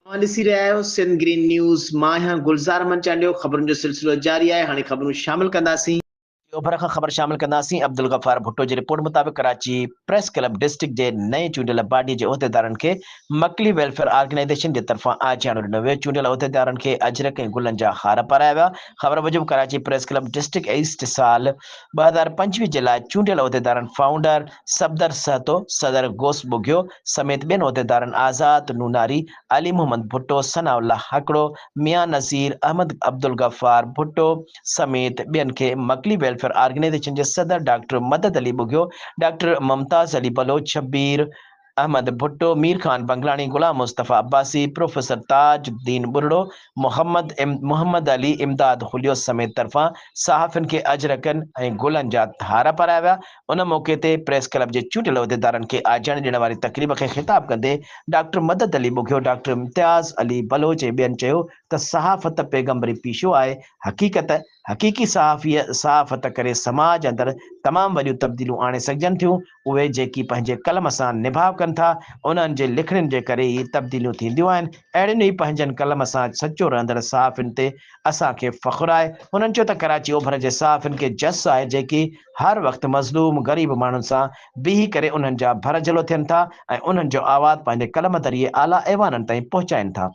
اوهان ڏسي رهيا آهيو سنڌ گرين نيوز، مان آهيان گلزار احمد چانڊيو، خبرن جو سلسلو جاري آهي، هاڻي خبرون شامل ڪنداسين. اوڀر کان خبر شامل ڪنداسين، عبدالغفار ڀٽو جي رپورٽ مطابق ڪراچي پريس ڪلب ڊسٽرڪٽ جي نئين چونڊيل باڊي جي عهديدارن کي مڪلي ويلفيئر آرگنائيزيشن جي طرفان آجياڻو ڏنو ويو، چونڊيل عهديدارن کي اجرڪ ۽ گلن جا هار پارايا ويا، خبر موجب Karachi press club district east سال 2025 جي لاء چونڊيل عهديدارن فائونڊر صفدر سهتو، صدر غوث ٻگهيو سميت ٻين عهديدارن آزاد نوناري، علي محمد ڀٽو، ثناء الله هڪڙو، ميان نذير احمد، عبدالغفار ڀٽو سميت ٻين کي مڪلي ويلفيئر آرگنائيزيشن جي صدر ڊاڪٽر مدد علي ٻگهيو، ڊاڪٽر ممتاز علي بلوچ، شبير احمد ڀٽو، مير خان بنگلاڻي، غلام مصطفيٰ عباسي، پروفيسر تاج الدين ٻرڙو، محمد محمد علي امداد هليو سميت طرفان صحافين کي اجرڪن ۽ گلن جا هار پارايا ويا. ان موقعي تي پريس ڪلب جي چونڊيل عهديدارن کي آجياڻي ڏيڻ واري تقريب کي خطاب ڪندي ڊاڪٽر مدد علي ٻگهيو، ڊاڪٽر امتياز علي بلوچ ۽ ٻين چيو ته صحافت پيغمبري پيشو آهي، حقيقت حقيقي صحافيء صحافت ڪري سماج اندر تمام وڏيون تبديليون آڻي سگهجن ٿيون، اهي جيڪي پنهنجي قلم سان نڀاء ڪن ٿا، انهن جي لکڻين جي ڪري ئي تبديليون ٿينديون آهن، اهڙين ئي پنهنجن قلم سان سچو رهندڙ صحافين تي اسان کي فخر آهي. هنن چيو ته ڪراچي اوڀر جي صحافين کي جس آهي جيڪي هر وقت مظلوم غريب ماڻهن سان بيهي ڪري انهن جا ڀر جهلو ٿين ٿا ۽ انهن جو آواز پنهنجي قلم ذريعي اعليٰ ايوانن تائين پهچائين ٿا.